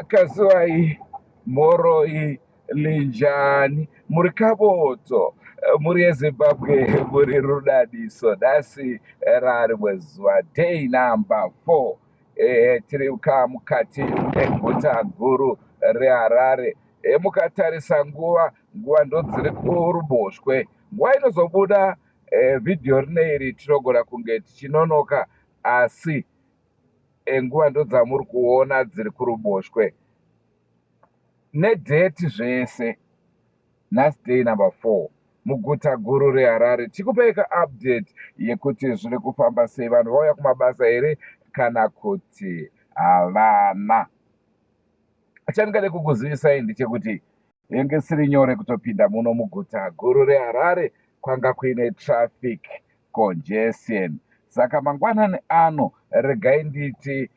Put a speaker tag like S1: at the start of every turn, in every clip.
S1: Kaziwai, mhoroi, linjani, muri kaboto, muri yeZimbabwe, muri rudadiso. Nhasi rarimwe zuva, day number 4. Tiri mukati meguta guru reHarare. Mukatarisa nguva, nguva ndodziri kuruboshwe. Nguva inozobuda vhidhiyo rine iri tinogona kunge tichinonoka asi nguva ndodzamuri kuona dziri kuruboshwe nedheti zvese. Nhasi day number 4 muguta guru reHarare. Tikupei kaupdate yekuti zviri kufamba sei, vanhu vauya kumabasa here kana kuti havana. Chandingade kukuzivisai ndechekuti yenge isiri nyore kutopinda muno muguta guru reHarare, kwanga kuine traffic congestion. Saka mangwanani ano regai nditi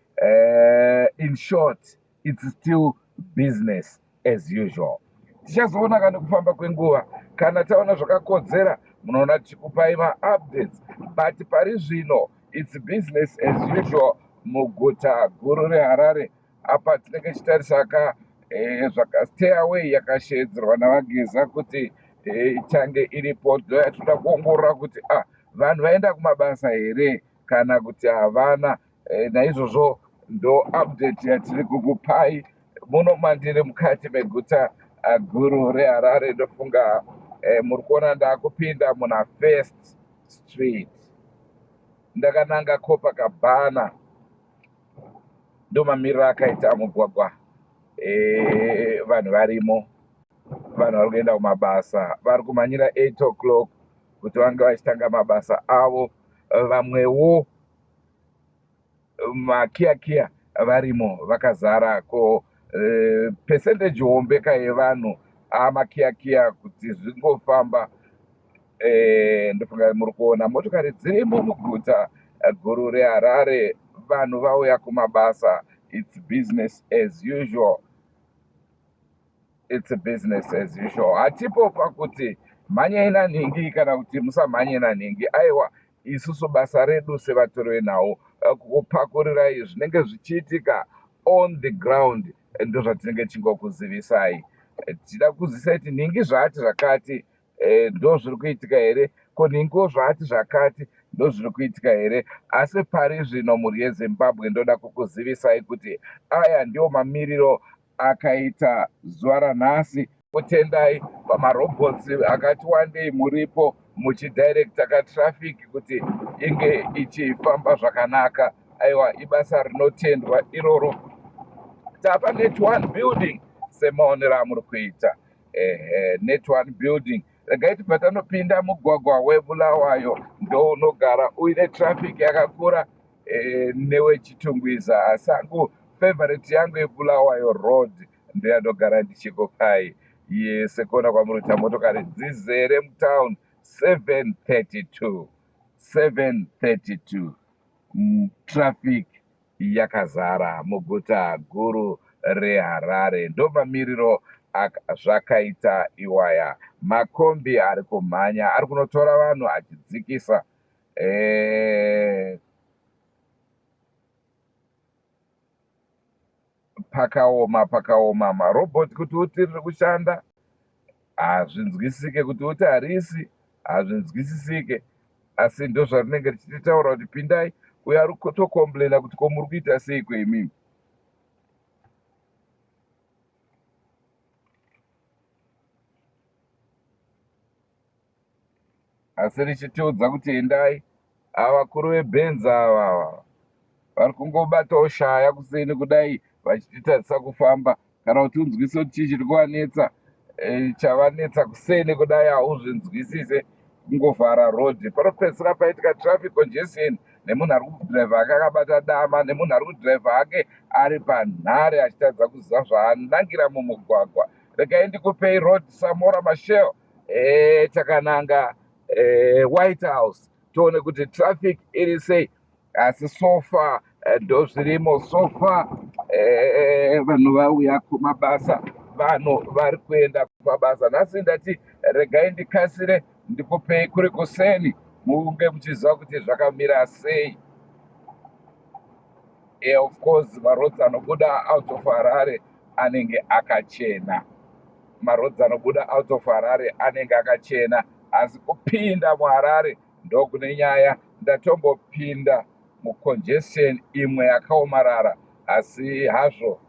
S1: in short it's still business as usual. Tichazoona kana kufamba kwenguva, kana taona zvakakodzera munoona tichikupai maupdates, but pari zvino it's business as usual muguta guru reHarare. Apa tinenge tichitarisa ka stay away yakashevedzerwa naVaGeza kuti ichange iripo. Ndoyatinoda kuongorora kuti vanhu vaenda kumabasa here kana kuti havana. Naizvozvo ndo update yatiri kukupai muno mandiri mukati meguta guru reHarare. Ndofunga muri kuona ndakupinda muna First Street, ndakananga Copacabana. Ndo mamiriro akaita mugwagwa. Vanhu varimo, vanhu vari kuenda kumabasa, vari kumhanyira 8 o'clock kuti vange vachitanga mabasa avo. Vamwewo makiyakiya varimo vakazara ko percentage hombe ka yevanhu amakiyakiya kuti zvingofamba. Ndofunga muri kuona motokari dzirimo muguta guru reHarare, vanhu vauya kumabasa. It's business as usual, it's a business as usual. Hatipo pakuti mhanyai nanhingi kana kuti musamhanye nanhingi, aiwa. Isusu basa redu sevatori venhau kukupakurirai zvinenge zvichiitika on the ground, ndo zvatinenge tichingokuzivisai. Tichida kuzivisa kuti nhingi zvaati zvakati, ndo zviri kuitika here, ko nhingiwo zvaati zvakati ndo zviri kuitika here. Asi pari zvino mhuri yeZimbabwe, ndoda kukuzivisai kuti aya ndiwo mamiriro akaita zuva ranhasi. Kutendai pamarobots akati wandei muripo muchidirecta katraffic kuti inge ichifamba zvakanaka. Aiwa, ibasa rinotendwa iroro. Tapa Net One building semaonero amuri kuita. Ehe, Net One building. Regai tibva tanopinda mugwagwa weBulawayo, ndo unogara uine traffic yakakura neweChitungwiza. Asi hangu favorite yangu yeBulawayo Road ndoyandogara ndichikupai yese. Kuona kwamuri kuita motokari dzizere mutown 7:32, 7:32, traffic yakazara muguta guru reHarare. Ndo mamiriro zvakaita iwaya. Makombi ari kumhanya, ari kunotora vanhu achidzikisa. Pakaoma, pakaoma. Marobhoti kuti uti riri kushanda hazvinzwisisike, kuti uti harisi hazvinzwisisike, asi ndo zvarinenge richitaura kuti pindai. Uyo ari kutocomplaina kuti ko muri kuita sei kweimimi. Asi richitiudza kuti endai. Ava vakuru veBenz ava vari kungobatawo shaya kuseni kudai vachititadzisa kufamba, kana kuti unzwise kuti chii chiri kuvanetsa. Chavanetsa kuseni kudai hauzvinzwisise, kungovhara road. Panopedzisira paitika traffic congestion nemunhu ari kudhiraivha ake akabata dama, nemunhu ari kudhiraivha ake ari panhare achitadza kuziva zvaanangira mumugwagwa. Regai ndikupei road Samora Machel, takananga White House, tione kuti traffic iri sei. Asi so far ndo zvirimo so far. Vanhu vauya kumabasa, vanhu vari kuenda kumabasa nhasi. Ndati regai ndikasire ndikupei kuri kuseni munge muchiziva kuti zvakamira sei. Of course maroads anobuda out of Harare anenge akachena. Maroads anobuda out of Harare anenge akachena, asi kupinda muHarare ndokune nyaya. Ndatombopinda mucongestion imwe yakaomarara, asi hazvo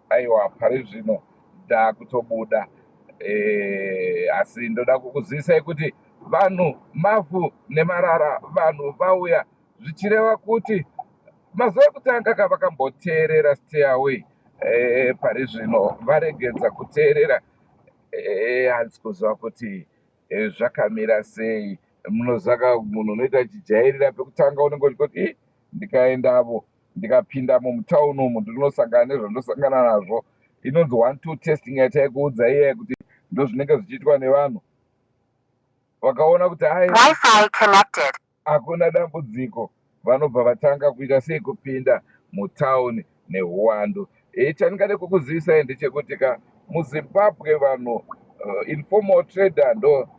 S1: aiwa, pari zvino ndakutobuda. Asi ndoda kukuzivisai kuti vanhu mavhu nemarara, vanhu vauya, zvichireva kuti mazuva ekutanga ka vakamboteerera stay away. Pari zvino varegedza kuteerera. Handisi kuziva kuti zvakamira sei. Munozaka munhu unoita achijairira pekutanga, unenge uchingoti, "Ih, ndikaendavo ndikapinda mutauni umu ndinosangana nezvandosangana nazvo." Inonzi one two testing yataikuudza iyaya kuti ndo zvinenge zvichiitwa nevanhu vakaona kuti ai
S2: Wi-Fi connected.
S1: hakuna dambudziko, vanobva vatanga kuita sei? Kupinda mutauni neuwandu. Chandingade kukuzivisai ndechekuti ka muZimbabwe vanhu, informal trader ndo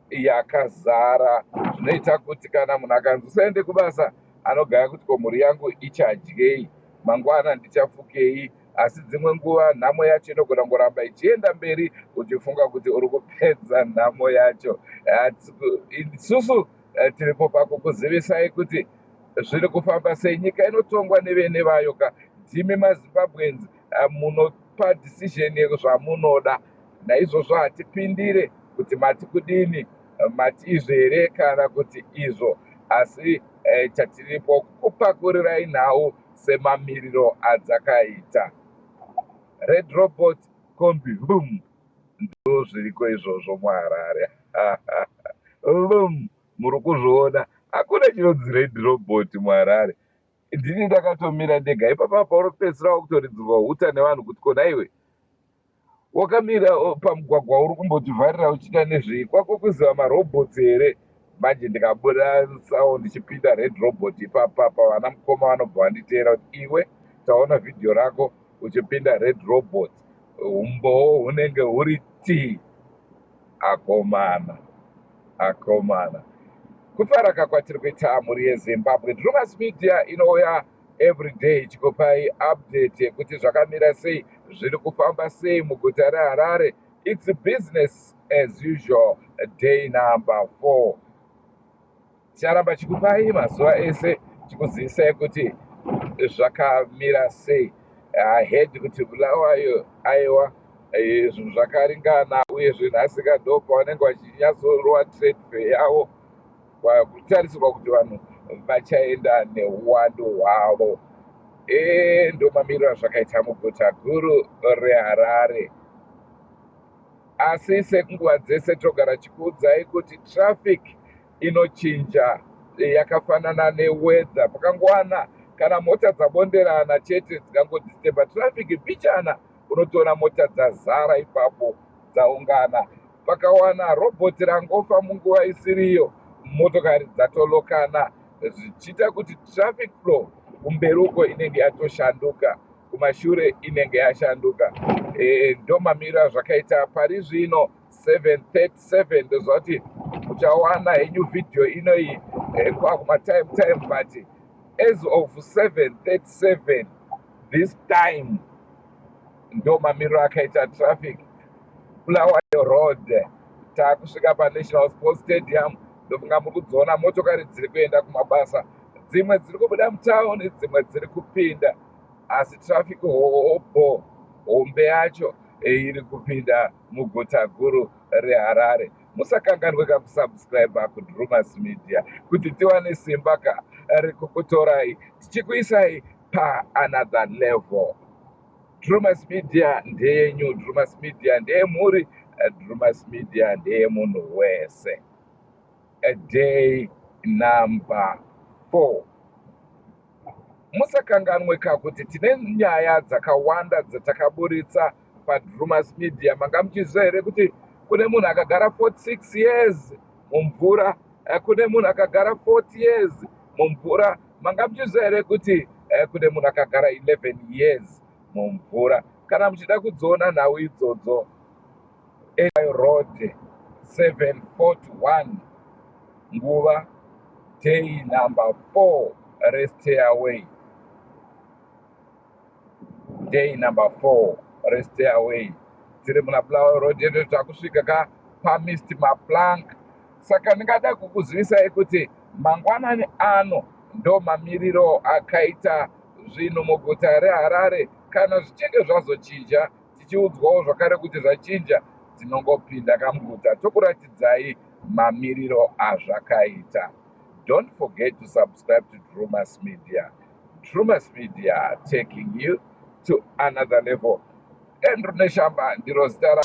S1: yakazara, zvinoita kuti kana munhu akanzi usaende kubasa, anogaya kuti, "Ko mhuri yangu ichadyei mangwana? Ndichafukei?" Asi dzimwe nguva nhamo yacho inogona kungoramba ichienda mberi uchifunga kuti uri kupedza nhamo yacho. Isusu tiripo pakukuzivisai kuti zviri kufamba sei. Nyika inotongwa nevene vayo ka, ndimi maZimbabweans. Munopa decision yezvamunoda, naizvozvo hatipindire kuti mati kudini, mati izvo here kana kuti izvo. Asi chatiripo kukupakurirai nhau semamiriro adzakaita. Red robot kombi vum, ndo zviriko izvozvo muHarare. Vum, muri kuzviona, hakuna chinonzi red robot muHarare. Ndini ndakatomira ndega ipapa. Paunopedzisira wakutoridzirwa huta nevanhu kuti, "Kona iwe wakamira pamugwagwa uri kumbotivharira uchiita nezvei? Kwako kuziva marobots here?" Manje ndikabuda sawo ndichipinda red robot ipapapa, vana mukoma vanobva vanditeera kuti, "Iwe, taona vhidhiyo rako uchipinda red robot, umbowo hunenge huri tii?" Akomana, akomana, kufaraka kwatiri kuita mhuri yeZimbabwe. Drumas Media inouya everyday ichikupai update yekuti zvakamira sei, zviri kufamba sei muguta reHarare. It's business as usual, day number 4. Ticharamba chikupai mazuva ese chikuzivisai kuti zvakamira sei. Heard kuti Bulawayo, aiwa, zvinhu zvakaringana. Uyezve nhasika ndo pavanenge vachinyatsorova trade fair yavo, kutarisirwa kuti vanhu vachaenda neuwandu hwavo. Ndo mamiriro azvakaita muguta guru reHarare. Asi sekunguva dzese togara chikuudzai kuti traffic inochinja, yakafanana neweather. Pakangowana kana mota dzabonderana chete, dzikangodisturba traffic mbichana, unotoona mota dzazara ipapo, dzaungana. Pakawana robhoti rangofa munguva isiriyo, motokari dzatolokana, zvichiita kuti traffic flow kumberi uko inenge yatoshanduka, kumashure inenge yashanduka. Ndo mamiriro azvakaita pari zvino, 7:37. Ndoziva kuti uchawana henyu vhidhiyo inoyi kwakumatime time, but as of 7:37 this time, ndo mamiriro akaita traffic Bulawayo Road. Taakusvika paNational Sports Stadium. Ndofunga muri kudziona motokari dziri kuenda kumabasa, dzimwe dziri kubuda mutauni, dzimwe dziri kupinda, asi traffic hobho hombe yacho iri kupinda muguta guru reHarare. Musakanganwe kakusubscribe kuDrumas Media kuti tiwane simba ka rekukutorai tichikuisai paanother level. Drumas Media ndeyenyu, Drumas Media ndeyemhuri, Drumas Media ndeyemunhu wese. Day number 4. Musakanganwe ka kuti tine nyaya dzakawanda dzatakaburitsa paDrumas Media. Manga muchiziva here kuti kune munhu akagara 46 years mumvura? Kune munhu akagara 40 years mumvura. Manga muchiziva here kuti kune munhu akagara 11 years mumvura? Kana muchida kudziona nhau idzodzo, Road, 741 nguva, day number 4 restay away. Day number 4 restay away. Tiri muna Bulawayo Road yedu, takusvika ka paMist Maplank. Saka ndingada kukuzivisai kuti mangwanani ano ndo mamiriro akaita zvinhu muguta reHarare. Kana zvichinge zvazochinja, tichiudzwawo zvakare kuti zvachinja, tinongopinda kamuguta tokuratidzai mamiriro azvakaita. Don't forget to subscribe to Drumas Media. Drumas Media, taking you to another level. Andrew Neshamba ndiro zita ra.